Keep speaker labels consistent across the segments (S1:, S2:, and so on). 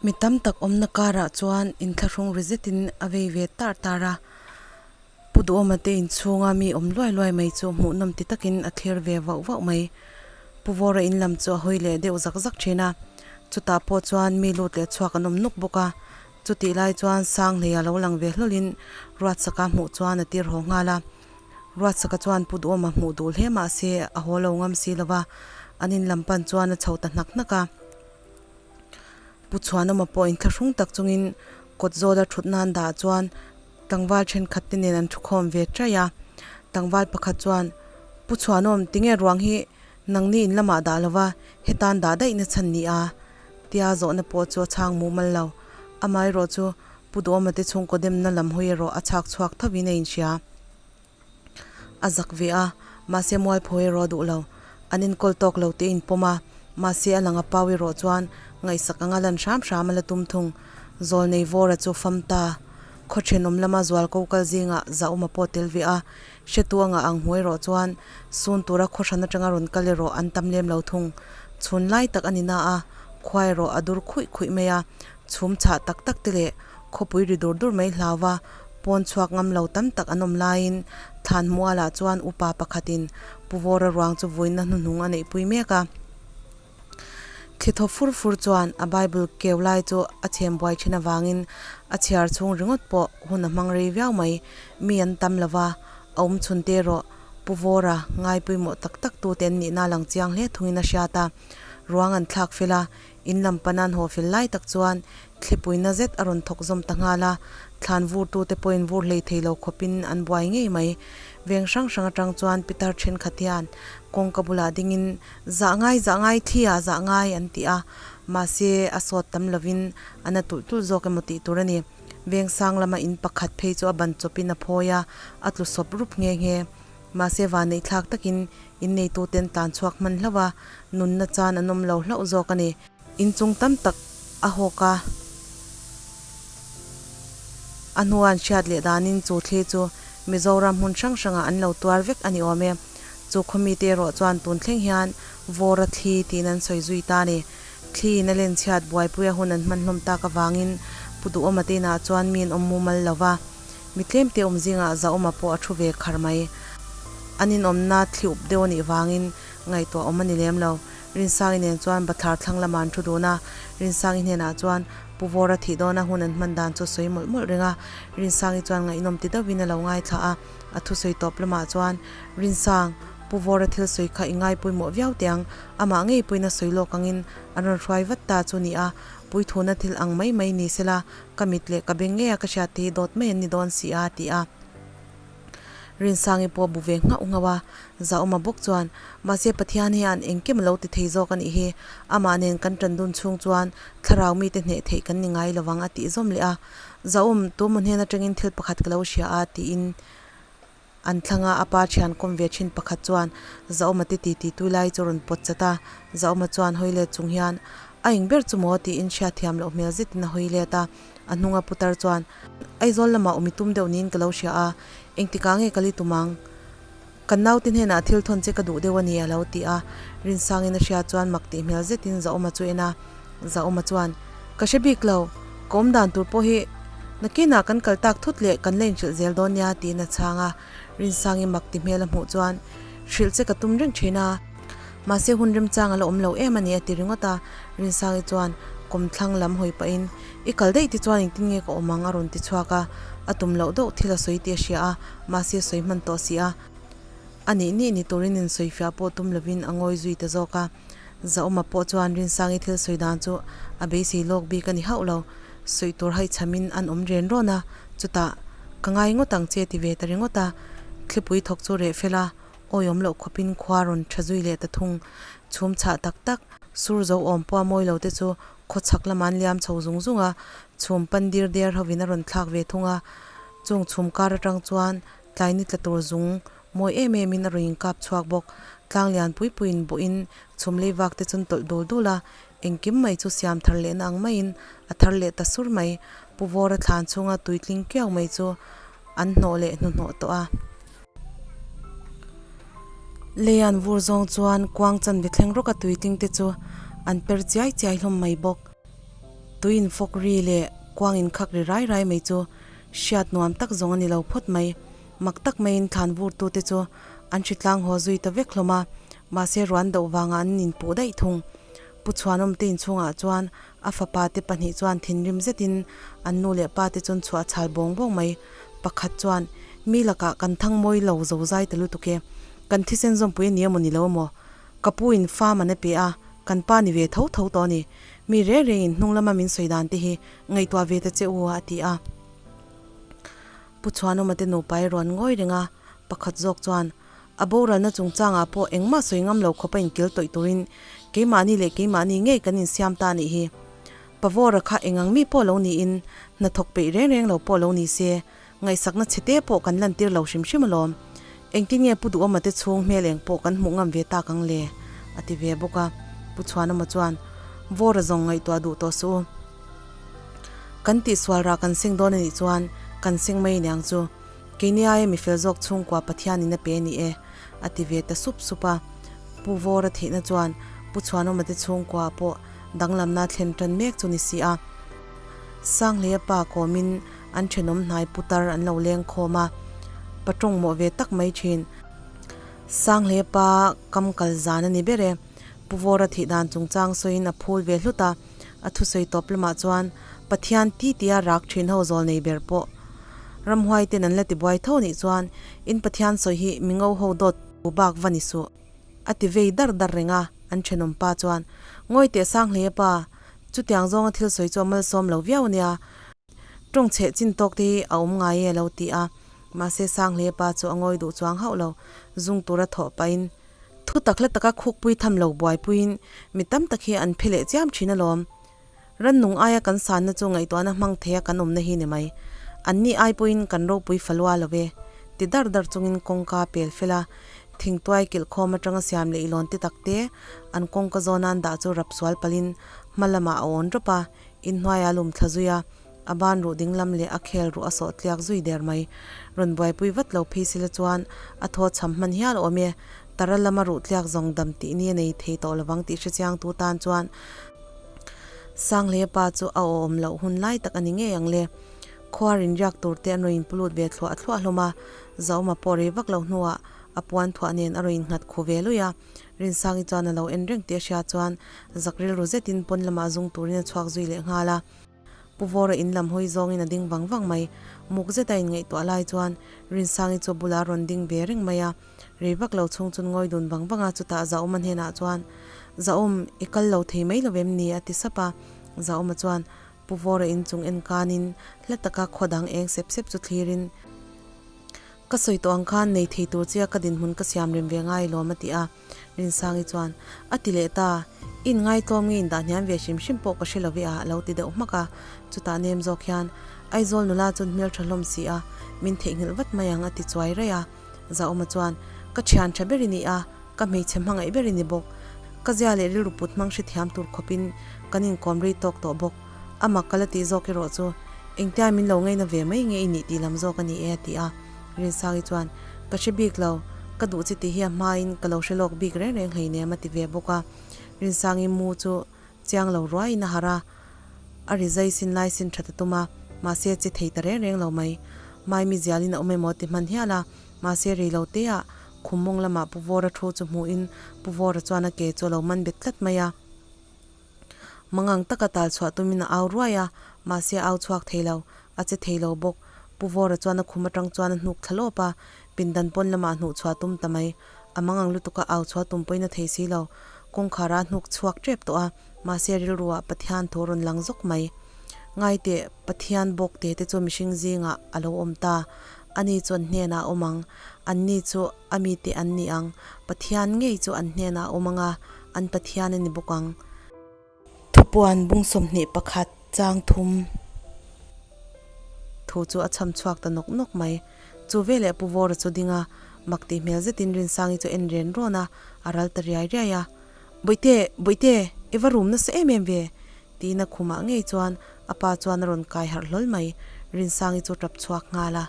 S1: Mi tam tak awmna karah chuan inthlahrung ri zetin a vei ve tar tar a. Pu Duhawma te inchhunga mi awm luai luai mai chu hmuhnawm ti takin a thlir ve vauh vauh mai. Pu Vawra in lam chu a hawi leh deuh zak zak thin a, chutah pawh chuan mi lut leh chhuak an awm nuk bawk a. Chutih lai chuan Sanghleia lo lang ve hlawlin Ruatsaka hmuh chuan a tir haw nghal a. Ruatsaka chuan Pu Duhawma hmuh duh hle mah se a haw lo ngam si lova, an in lam pan chuan a chho ta hnak hnak a. Pu Chhuanawma pawh inthlahrung tak chungin kawt zawla thut nan dah chuan tlangval thenkhat te nen an thukhawm ve chaih a. Tlangval pakhat chuan, Pu Chhuanawm, tinge ruang hi nangni in lamah dah lova hetan dah daih na chhan ni a? Tia zawhna pawh chu a chhang mumal lo. Amaherawh chu Pu Duhawma te chhungkaw demna lam hawi erawh a chhak chhuak thovin a inhria. A zak ve a, mahse mualpho erawh a duh lo. An enkawl tawk lo tih a inpawm a, mahse a lang a pau erawh chuan ngaihsak anga lan hram hram a la tum thung. Zawlnei Vawra chu fam ta. Khaw thenawm lama zual ko kal zingah Zahuma pawh tel ve a, hretu anga ang hmu erawh chuan sun tura khaw hran atanga rawn kal erawh an tam lem lo thung. Chhun lai tak a ni na a, khua erawh a dur khuih khuih mai a, chhum chhah tak tak te leh khawpui ri dur dur mai hlau va, pawn chhuak ngam lo tam tak an awm laiin thlan hmualah chuan upa pakhatin Pu Vawra ruang chu vuina hnuhnung a neihpui mek a. Thli thaw fur fur chuan a Bible keu lai chu a chhem buai thin avangin a chhiar chhung ringawt pawh hun a hmang rei viau mai. Mi an tam lo va, a awm chhun te erawh Pu Vawra ngai pawimawh tak tak tute an nihna a lang chiang hle thungin a hriat a. Ruang an thlak fel a, In lam panan haw fel lai tak chuan thlipuina zet a rawn thawk zawm ta nghal a, thlan vurtute pawhin vur hlei thei lo khawpin an buai ngei mai. Veng hrang hrang atang chuan pitar thenkhat hian kawngka bulah dingin zah ngai zah ngai thli ah zah ngai an ti a, mahse a sawt tam lovin a na tulh tulh zawk emaw tih tur a ni. Veng sang lama in pakhat phei chu a ban chawpin a phawi a, a tlu sawp rup nghe nghe. Mahse vanneih thlak takin inneituten tlan chhuak hman hlauh a, nunna chan an awm lo hlauh zawk a ni. Inchung tam tak a hawk a, a hnuan hriat leh danin chu thli chu Mizoram hmun hrang hrangah an lo tuar vek a ni awm e. Chu khawmite erawh chuan tun thleng hian Vawra thli tiin an sawi zui ta a ni. Thli in a len chhiat buaipuia hun an hman hlawm tak avangin Pu Duhawma te inah chuan mi an awm mumal lo va. Mi tlemte awm zingah Zauma pawh a thu ve khar mai. An inawmna thli up deuh a nih vangin ngaihtuah awm a ni lem lo. Rinsangi nen chuan bathlar thlang lamah an thu dun a, Rinsangi hnenah chuan Pu Vawra thih dawna hun an hman dan chu sawi mawlh mawlh reng a. Rinsangi chuan ngaihnawm ti deuhin a lo ngaithla a, a thusawi tawp lamah chuan, Rinsang, Pu Vawra thil sawi kha i ngai pawimawh viau teh ang, amah ngei pawhin a sawi lawk angin an rawn hruai vat ta chu ni a, puithuna thil ang mai mai ni sela, Ka mit leh ka beng ngei a ka hriat te hi dawt mai an ni dawn si a, ti a. Rinsangi pawh a bu ve nghauh nghauh a, Zauma bawk chuan, Mahse Pathian hian engkim a lo ti thei zawk a nih hi, amah nen kan tan dun chhung chuan thlarau mite hneh theih kan ni ngai lovang a tih zawm leh a. Zaum, tumaw hnen atangin thil pakhat ka lo hria a, tiin an thlang a, a pa thian kawm ve thin pakhat chuan Zauma te titi tui lai chu rawn pawt chat a, Zauma chuan hawi let chung hian, A eng ber chu maw? tiin hriatthiam loh hmel zetin a hawi let a, a hnunga putar chuan, Aizawl lamah awm i tum deuh niin ka lo hria a, engtikah nge ka li tum ang? Kan naute hnenah thil thawn che ka duh deuh a ni a lo ti a, Rinsangin a hria chuan mak tih hmel zetin Zauma chu en a, Zauma chuan, Ka hre bik lo, ka awm dan tur pawh hi nakinah kan kal tak thut leh kan la inhrilh zel dawn nia tiin a chhang a, Rinsangi mak ti hmel a hmuh chuan, Hrilh che ka tum reng thin a, mahse hun remchang a la awm lo em a ni a ti ringawt a, Rinsangi chuan kawmthlang lam hawi pahin, I kal daih ti chuan engtin nge ka awm ang a rawn ti chhuak a, a tum loh deuh thil a sawi tih a hria a, mahse a sawi hman tawh si a, a nih nih ni turin insawifiah pawh tum lovin a ngawi zui ta zawk a. Zauma pawh chuan Rinsangi thil sawi dan chu a beisei lawk bik a ni hauh lo. Sawi tur haihchhamin an awm ren rawn a, chutah, Ka ngai ngawt ang che ti ve ta ringawt a. Thlipui thawk chu reh fel a, awiawm loh khawpin khua rawn tha zui leh ta thung. Chhum chhah tak tak, sur zo awm pawh a mawi lo te chu khawchhak lamah an liam chho zung zung a, chhum pan dir der hovin a rawn thlak ve thung a. Chung chhum kar atang chuan tlai ni tla tur zung Mawi em em in a rawn inkap chhuak bawk. Tlang lian pui puiin bawhin chhum lei vak te chuan tawlh dul dul a, engkim mai chu siam thar lehna ang maiin a thar leh ta sur mai. Pu Vawra thlan chhunga tuitling kiau mai chu an hnawh leh hnuhnawh tawh a. Lei an vur zawng chuan kuang chanve thleng rawka tuitling te chu an per chiai chiai hlawm mai bawk. Tui infawk ri leh kuang inkhak ri rai rai mai chu hriat nuam tak zawng a ni lo phawt mai. Mak tak maiin thlan vurtute chu an hritlang haw zui ta vek hlawm a, mahse ruan doh vangah an inpuh daih thung. Pu Chhuanawmte inchhungah chuan a fapa te pahnih chuan thinrim zetin an nu leh pa te chuan chhuah chhal bawng bawng mai. Pakhat chuan, Mi lakah kan thang mawi lo zo zai ta lutuk e. Kan thisen zawmpui a ni emaw ni lo emaw? Ka pu in fa man a pe a, kan pa ni ve tho tho tawh a ni. Mi reng rengin hnung lama min sawi dan te hi ngaihtuah ve ta che u a, a ti a. Pu Chhuanawma te nupa i rawn ngawi reng a, pakhat zawk chuan, A boralna chungchangah pawh engmah sawi ngam lo khawpa inkil tawih turin keimahni leh keimahni ngei kan insiam ta a nih hi. Pavawra kha engang mi pawh lo niin, hnathawk peih reng reng lo pawh lo ni se, ngaihsakna chhe te pawh kan lantir lo hrim hrim alawm. Engtin nge Pu Duhawma te chhung hmel eng pawh kan hmuh ngam ve tak ang le? a ti ve bawk a. Pu Chhuanawma chuan, Vawra zawng ngaihtuah duh tawh suh u. Kan tihsual rah kan seng dawn a nih chuan kan seng mai aniang chu. Keini aia mi fel zawk chhungkua Pathianin a pe a ni e, a ti ve ta sup sup a. Pu Vawra thihna chuan Pu Chhuanawma te chhungkua pawh danglamna thlen tan mek chu ni si a. Sanghleia pa kawmin an thenawm hnai putar an lo leng khawm a, pa tawng mawh ve tak mai thin. Sanghleia pa kam kal zan a ni ber e. Pu Vawra thih dan chungchang sawiin a phul ve hlut a, a thusawi tawp lamah chuan Pathian ti tia rak thin ho zawl nei ber pawh ramhuai ten an la ti buai tho nih chuan in Pathian sawi hi mi ngo ho dawt tu bak va ni suh a ti vei dar dar reng a, an thenawm pa chuan Ngawi teh sang hle a pa, chutiang zawnga thil sawi chu a malsawm lo viau ania, tawng chheh chin tawk te hi a awm ngai e a lo ti a, mahse sang hle pa chu a ngawi duh chuang hauh lo, zung tura thawh pahin Thu tak hla taka khukpui tham lo buaipuiin mi tam tak hi an phe leh chiam thin alawm. Rannung aia kan sanna chu ngaihtuahna hmang theia kan awmna hi ni mai. Anni ai pawhin kan ropui falua lo ve. Ti dar dar chungin kawngka pel fel a, thingtuai kilhkhawm atanga siam leh ilawn te tak te an kawngka zawna an dah chu rap sual palhin hma lamah a awn rawp a, inhnuaiah a lum thla zui a. A ban ruh dinglam leh a khel ruh a sawh tliak zui der mai. Rawn buaipui vat lo phei sila chuan a thaw chham hman hial awm e. Tara lama ruh tliak zawng dam tih ni a nei thei tawh lovang tih hrechiangtu tan chuan Sanghleia pa chu a awm loh hun lai tak a ni ngei ang le. Khua rinriak tur te an rawn inpulut ve thluah thluah hlawm a, Zauma pawh rei vak lo hnuah a puan thuah nen a rawn innghat khu ve lui a. Rinsangi chuan a lo en reng tih a hria chuan zak rilru zetin pawn lamah zung turin a chhuak zui leh nghal a. Pu Vawra in lam hawi zawngin a ding vang vang mai. Muk zeta inngaihtuah lai chuan Rinsangi chu a bulah a rawn ding ve reng mai a. Rei vak lo chhung chun ngawi dun vang vang a, chutah Zaawma hnenah chuan, Zaawm, i kal lo thei mai lo em ni? a ti sap a. Zaawma chuan Pu Vawra in chung en kanin hla taka khaw dang eng sep sep chu thlirin, Ka sawi tawh ang khan nei thei tur chia ka dinhmun ka siam rem ve ngai lawm a ti a. Rinsangi chuan, A ti leh ta, i inngaihtlawm nge indah hniam ve hrim hrim pawh ka hre lo ve a, a lo ti deuh hmak a. Chutah nem zawk hian, Aizawl nula chuan hmel tha hlawm si a, min theihnghilh vat mai ang a ti chuai raih a. Zauma chuan, Ka thian tha ber i ni a, ka hmeichhe hmangaih ber i ni bawk. Ka zia leh rilru put hmang hrethiam tur khawpin kan inkawm rei tawk tawh bawk. A mak ka la tih zawk erawh chu, engtia min lo ngaina ve mai nge i nih tih lam zawk a ni e a ti a. Rinsangi chuan, Ka hre bik lo, ka duh chi tih hi a hmain ka lo hre lawk bik reng reng hleinem a ti ve bawk a. Rinsangi mu chu chiang lo ruaiin a harh a, a ri zai sin lai sin that a tum a, mahse a che thei ta reng reng lo mai. Maimi zialin a awm emaw ti hman hial a, mahse rei lo teah khum mawng lamah Pu Vawra thu chu hmuhin Pu Vawra chuan a ke chu a lo man bet tlat mai a. Mangang taka tal chhuah tumin a au ruai a, mahse a au chhuak thei lo, a che thei lo bawk. Pu Vawra chuan a khum atang chuan a hnuk thla lawp a, pindan pawn lamah a hnuh chhuah tum ta mai. A mangang lutuk a au chhuah tum pawhin a thei si lo. Kawngkhar ah a hnuk chhuak tep tawh a, mahse rilru ah Pathian thaw rawn lang zawk mai. Ngaiteh, Pathian bawk te te chu mihring zingah a lo awm ta. Ani chu an hnenah a awm ang, anni chu a mite an ni ang. Pathian ngei chu an hnenah a awm ang a, an Pathian a ni bawk ang. Thupuan bung 21 chang thum thu chu a chham chhuak ta nawk nawk mai. Chu veleh Pu Vawra chu ding a, mak tih hmel zetin Rinsangi chu en ren rawn a, a ral ta riai riai a. Bawihte, Bawihte, i va rum nasa em em ve? tiin a khumah ngei chuan a pa chuan a rawn kai harh hlawl mai. Rinsangi chu tap chhuak nghal a.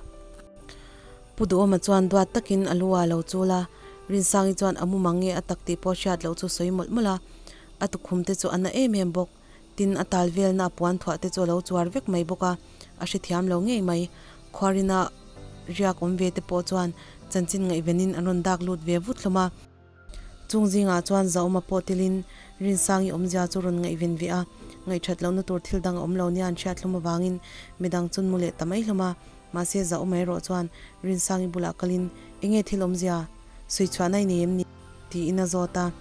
S1: Pu Duhawma chuan duat takin a lu ah lo chul a, Rinsangi chuan a mumang nge a tak tih pawh hriat loh chu sawi mawlh mawlh a, a tukhum te chu a na em em bawk. Tin, a tal velna a puan thuah te chu a lo chuar vek mai bawk a, a hrethiam lo ngei mai. Khuarina riak awm ve te pawh chuan chanchin ngaihvenin an rawn dak lut ve vut hlawm a. Chung zingah chuan Zauma pawh telin Rinsangi awmzia chu rawn ngaihven ve a, ngaihthat lohna tur thil dang a awm lo nia an hriat hlawm avangin midang chun mu leh ta mai hlawm a. Mahse Zauma erawh chuan Rinsangi bulah kalin, Enge thil awmzia? Sawi chhuahna i nei em ni? tiin a zawt a.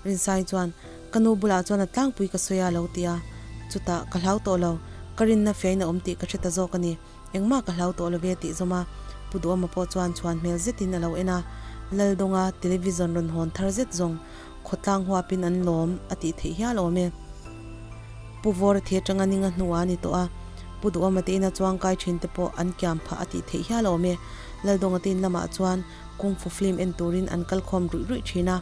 S1: Rinsangi chuan, Ka nu bulah chuan a tlangpui ka sawi a lo ti a. Chutah, Ka hlau tawh lo, ka rinna fiain a awm tih ka hre ta zawk a ni. Engmah ka hlau tawh lo ve tih zawm a, Pu Duhawma pawh chuan chhuan hmel zetin a lo en a, Laldawnga television rawn hawn thar zet zawng khawtlang huapin an lawm a tih theih hial awm e. Pu Vawra thi atanga ninga hnuah a ni tawh a, Pu Duhawma te ina chuangkai thin te pawh an kiam phah a tih theih hial awm e. Laldawnga te in lamah chuan Kung Fu film en turin an kal khawm ruih ruih thin a,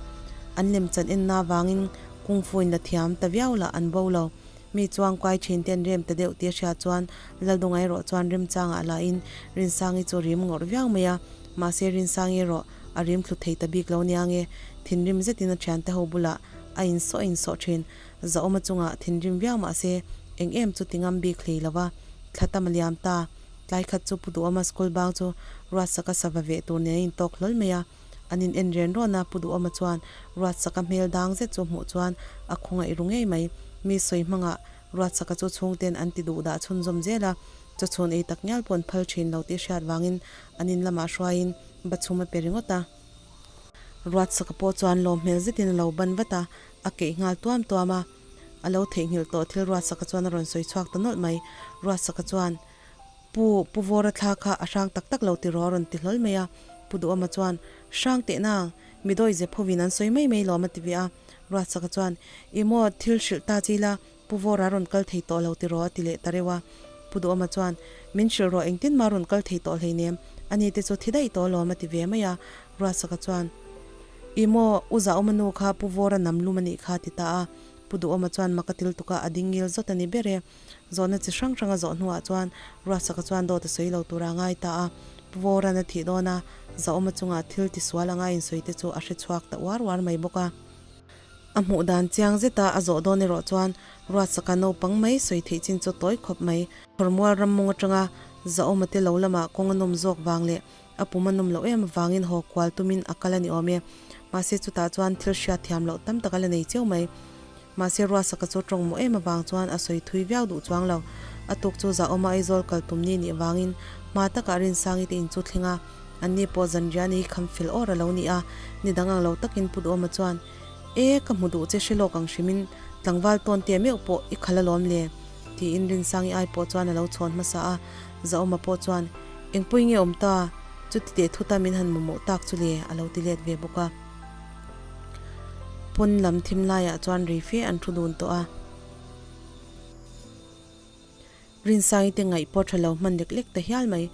S1: an lemchan enna avangin Kung Fu in la thiam ta viau lah an bo lo. Mi chuang kuai thin te an rem ta deuh tih a hriat chuan Laldunga erawh chuan remchangah lahin Rinsangi chu rim ngawrh viau mai a, mahse Rinsangi erawh a rim thlu thei ta bik lo nia nge thinrim zetin a thiante ho bulah a insawh a insawh thin. Zahawma chungah thinrim viau mahse eng em chu ti ngam bik hlei lo va, thla tam a liam ta. Tlai khat chu Pu Duhawma school bang chu Ruatsaka sava veh tur nen a intawk hlawl mai a. An in en ren rawn a, Pu Duhawma chuan Ruatsaka hmel dang zet chu hmuh chuan a khawngaih ru ngei mai. Mi sawi hmangah Ruatsaka chu chhungten an ti duh dah chhunzawm zel a, chawchhun ei tak ngial pawh an phal thin lo tih hriat vangin an in lamah hruaiin bachhum a pe ringawt a. Ruatsaka pawh chuan lawm hmel zetin a lo ban vat a, a keih nghal tuam tuam a. A lo theihnghilh tawh thil Ruatsaka chuan a rawn sawi chhuak ta nawlh mai. Ruatsaka chuan. Pu, Pu Vawra thla kha a hrang tak tak lo ti rawh a rawn ti hlawl mai a. Pu Duhawma chuan, Hrang teh nang, mi dawi zep hovin an sawi mai mai lawm a ti ve a. Ruatsaka chuan, I maw, thil hrilh ta chi la, Pu Vawra a rawn kal thei tawh lo ti rawh a ti leh ta reuh a. Pu Duhawma chuan, Min hrilh rawh engtin mah a rawn kal thei tawh hleinem, ani te chu thi daih tawh lawm a ti ve mai a. Ruatsaka chuan, I maw, U Zahawma nu kha Pu Vawra nam lum a nih kha a ti ta a. Pu Duhawma chuan mak a til tuk a, a ding ngil zawt a ni ber e. Zawhna chi hrang hrang a zawh hnuah chuan Ruatsaka chuan dawt a sawi lo tura a ngai ta a. Pu Vawran a thih dawn a, Zahawma chungah thil tisual anga insawi te chu a hre chhuak ta uar uar mai bawk a. A hmuh dan chiang zeta a zawh dawn erawh chuan Ruatsaka naupang mai sawi theih chin chu tawi khawp mai. Khawrmual rammung atanga Zahawma te lo lamah kawng a nawm zawk vang leh a pum a nawm loh em avangin haw kual tumin a kal a ni awm e. Mahse chutah chuan thil hriat thiam loh tam tak a la nei cheu mai. Mahse Ruasaka chu tawng mawh em avang chuan a sawi thui viau duh chuang lo. A tuk chu Zahawma Aizawl kal tum ni nih avangin hma takah Rinsangi te in chu thleng a, anni pawh zanriah ni kham fel awr a lo ni a, ni dang ang lo takin Pu Duhawma chuan, E, ka hmu duh che hre lawk ang hrimin tlangval tawn te meuh pawh i khal alawm le, tiin Rinsangi ai pawh chuan a lo chhawn hmasa a, Zahawma pawh chuan, Engpui nge awm ta? Chuti teh thuta min han mamawh tak chu le, a lo ti let ve bawk a. Pawn lam thim laiah chuan rei fe an thu dun tawh a. Rinsangi te ngaih pawh tha lo hman lek lek ta hial mai.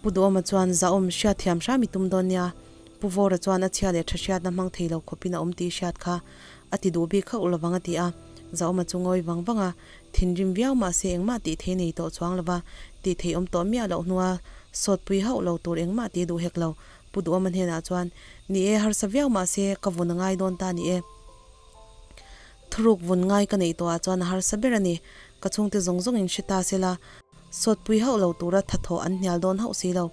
S1: Pu Duhawma chuan Zahawm hriat thiam hram i tum dawn nia. Pu Vawra chuan a chhia leh tha hriatna hmang thei lo khawpin a awm tih hriat kha a ti duh bik hauh lovang a ti a. Zahawma chu ngawi vang vang a, thinrim viau mahse engmah tih thei nei tawh chuang lova, tih thei awm tawh miah loh hnua sawtpui hauh lo tur engmah tih duh hek lo. Pu Duhawma hnenah chuan, Ni e, harsa viau mahse ka vun a ngai dawn ta ni e. Thuruk vun ngai ka neih tawhah chuan a harsa ber a ni. Ka chhungte zawng zawngin hre ta se la, sawtpui hauh lo tura thathawh an hnial dawn hauh si lo.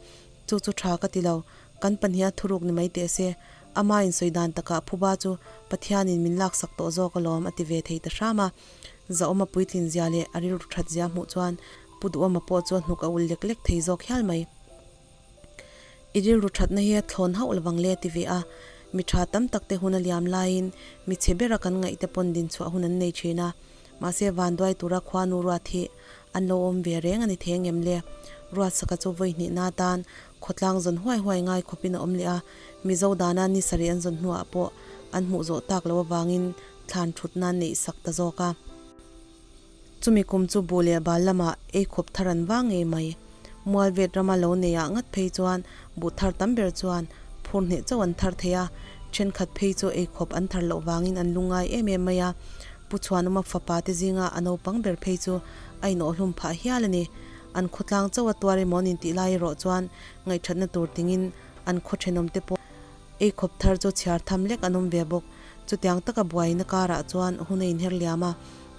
S1: Chu chu tha ka ti lo. Kan pahniha thuruk ni mai teh se. Ama insawi dan takah phuba chu Pathianin min laksak tawh zawk alawm a ti ve thei ta hram a. Zahawma puitlin zia leh a rilru that zia hmuh chuan Pu Duhawma pawh chu a hnuk a ulh lek lek thei zawk hial mai. I rilru thatna hi a thlawn hauh lovang le ti ve a, mi tha tam tak te hun a liam laiin mi chhe bera kan ngaih te pawn dinchhuah hun an nei thin a, mahse vanduai tura khuanu ruat hi an lo awm ve reng a ni thei angem le? Ruatsaka chu vawi hnihna atan khawtlang zawn huai huai ngai khawpin a awm leh a, Mizo dana ni sarih an zawn hnuah pawh an hmuh zawh tak loh avangin thlan thutna an neih sak ta zawk a. Chumi kum chu buh leh bal lamah ei khawp thar an vang ngei mai. Mualvet rama lo neiah ngat phei chuan buh thar tam ber chuan phur hneh chauh an thar thei a, thenkhat phei chu ei khawp an thar loh vangin an lungngai em em mai a. Pu Chhuanawma fapa te zinga a naupang ber phei chu a inawhhlum phah hial a ni. An khawtlang chauh a tuar emaw an intih lai erawh chuan ngaihthatna tur tingin an khaw thenawmte pawh Ei khawp thar chu chhiar tham lek an awm ve bawk. Chutiang taka buaina karah chuan hun a inher liam a.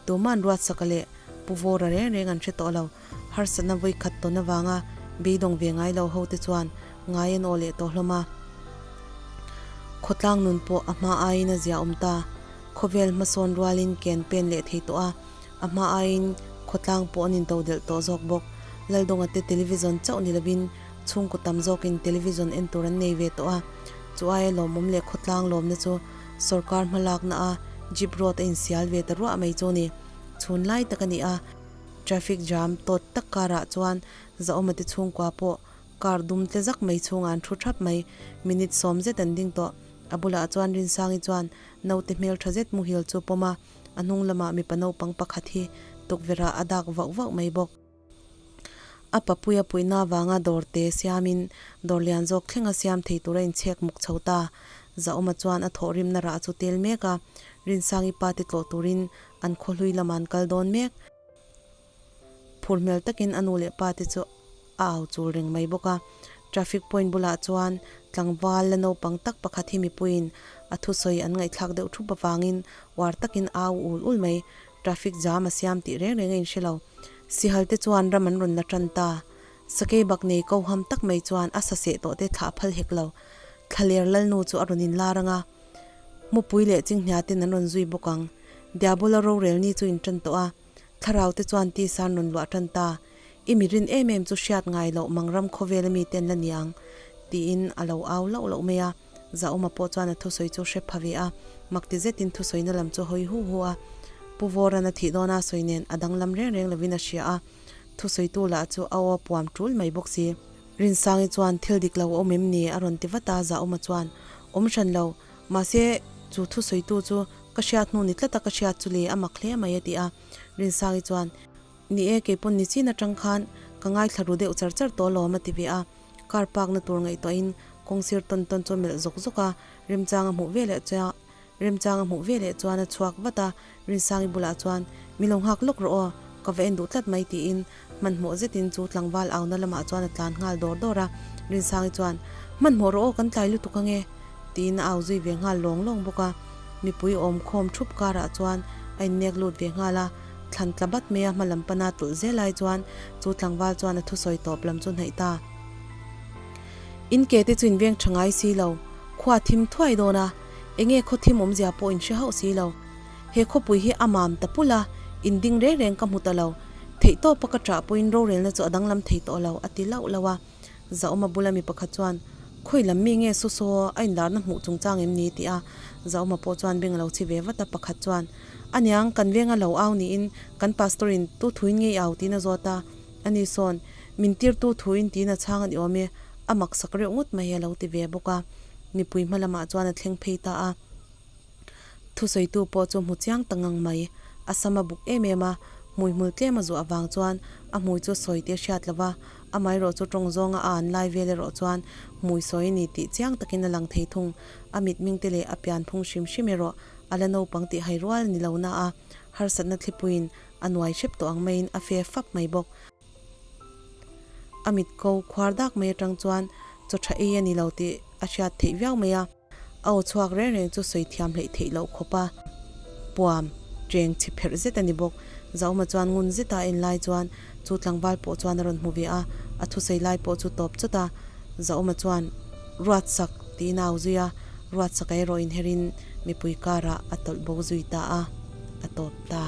S1: Tuma'n Ruatsaka leh Pu Vawra reng reng an hre tawh lo. Harsatna vawi khat tawn avanga beidawng ve ngai lo ho te chuan ngai an aw leh tawh hlawm a. Khawtlang nun pawh a hma aiin a zia awm ta. Khawvel hmasawn rualin ken pen leh thei tawh a, a hma aiin khawtlang pawh an intodelh tawh zawk bawk. Laldawnga te television chauh ni lovin chhungkaw tam zawkin television en tur an nei ve tawh a. Chu aia lawmawm leh khawtlang lawmna chu sawrkar hmalakna a jeep road a insial ve ta ruah mai chu a ni. Chhun lai tak a ni a. Traffic jam tawt tak karah chuan Zaawma te chhungkua pawh car dum tle zak mai chhungah an thu thap mai. Minute sawm zet an ding tawh. A bulah chuan Rinsangi chuan naute hmel tha zet muhil chu pawm a, a hnung lamah mipa naupang pakhat hi tukverhah a dak vauh vauh mai bawk. A papuia puihna avanga dawr te siamin dawr lian zawk thlenga siam thei tura inchhek muk chho ta. Zaawma chuan a thawhrimna rah chu tel mek a, Rinsangi pa te tlawh turin an khawhlui lamah an kal dawn mek. Phur hmel takin a nu leh pa te chu a au chul reng mai bawk a. Traffic point bulah chuan tlangval la naupang tak pakhat hi mipuiin a thusawi an ngaihthlak deuh thup avangin uar takin a au ul ul mai. Traffic jam a siam tih reng reng a inhre lo. Sihal te chuan ram an rawn la tan ta. Sakei bak nei koham tak mai chuan a saseh tawh te thlah phal hek lo. Thlaler lalnu chu a rawn inlar ang a. Mupui leh chinghnia ten an rawn zui bawk ang. Diabola rorel ni chu in tan tawh a. Thlarau te chuan tisa an rawn luah tan ta. I mi rin em em chu hriat ngai loh mangram khawvel ami ten la ni ang, tiin a lo au lauh lauh mai a. Zauma pawh chuan a thusawi chu hre pha ve a, makti zetin thusawina lam chu a hawi hu hu a. Pu Vawran a thih dawna sawi nen a danglam reng reng lovin a hria a, thusawitu lah chu a aw a puam tul mai bawk si. Rinsangi chuan thil dik lo a awm em ni? a rawn ti vat a, Zauma chuan, Awm hran lo, mahse chu thusawitu chu ka hriat hnu ni tlata ka hriat chu le a mak hle mai a ti a. Rinsangi chuan, Ni e, keipawn ni chin atang khan ka ngaithla ru deuh char char tawh alawm a ti ve a. Car park na tur ngaihtuahin kawng sir tawn tawn chu a melh zawk zawk a, remchang a hmuh ve leh chuan remchang a hmuh ve leh chuan a chhuak vat a, Rinsangi bulah chuan Mi lo nghak lawk rawh aw, ka va en duh tlat mai tiin hmanhmawh zetin chu tlangval auna lamah chuan a tlan nghal dawr dawr a, Rinsangi chuan Hmanhmawh rawh aw, kan tlai lutuk ange tiin a au zui ve nghal lawng lawng bawk a, mipui awm khawm thup karah chuan a innek lut ve nghal a. Thlan tla bat mai a hma lam pana tulh zel ai chuan chu tlangval chuan a thusawi tawp lam chu hnaih ta. In ke te chu in veng tha ngai si lo, khua thim thuai dawn a, enge khaw thim awmzia pawh in hre hauh si lo. He khawpui hi a mam ta pulh a, in ding reng reng ka hmu ta lo. Theih tawpa ka ṭah pawhin rorelna chu a danglam thei tawh lo, a ti lauh lauh a. Zaawma bula mi pakhat chuan, Khawi lam mi nge Susaw a inlarna hmuh chungchang em ni? ti a. Zaawma pawh chuan beng a lo chhi ve vat a, pakhat chuan, Aniang, kan venga lo au niin kan pastor-in tu thuin nge i au tiin a zawt a. Ani sawn, Min tirtu thuin tiin a chhang a ni awm e, a maksak reuh ngawt mai a lo ti ve bawk a. Mipui hma lamah chuan a thleng phei ta a. Thusawitu pawh chu hmu chiang ta ngang mai. A sam a buk em em a, hmuihmul tlem a zuah avang chuan a hmui chu sawi tih a hriat lo va, amaherawh chu tawng zawnga a an lai vel erawh chuan hmui sawi a ni tih chiang takin a lang thei thung. A mitming te leh a pianphung hrim hrim erawh a la naupang tih hai rual ni lo na a, harsatna thlipuiin a nuai hrep tawh ang maiin a fe fap mai bawk. A mit ko khuar dak mai atang chuan chaw tha ei a ni lo tih a hriat theih viau mai a. A aw chhuak reng reng chu sawi thiam hleih theih loh khawp a, puam cheng chhi pherh zet a ni bawk. Zauma chuan ngun zeta a en lai chuan chu tlangval pawh chuan a rawn hmu ve a, a thusawi lai pawh chu tawp chawt a. Zauma chuan, Ruatsak! tiin a au zui a, Ruatsaka erawh inherin mipui karah a tawlh bo zui ta a, a tawp ta.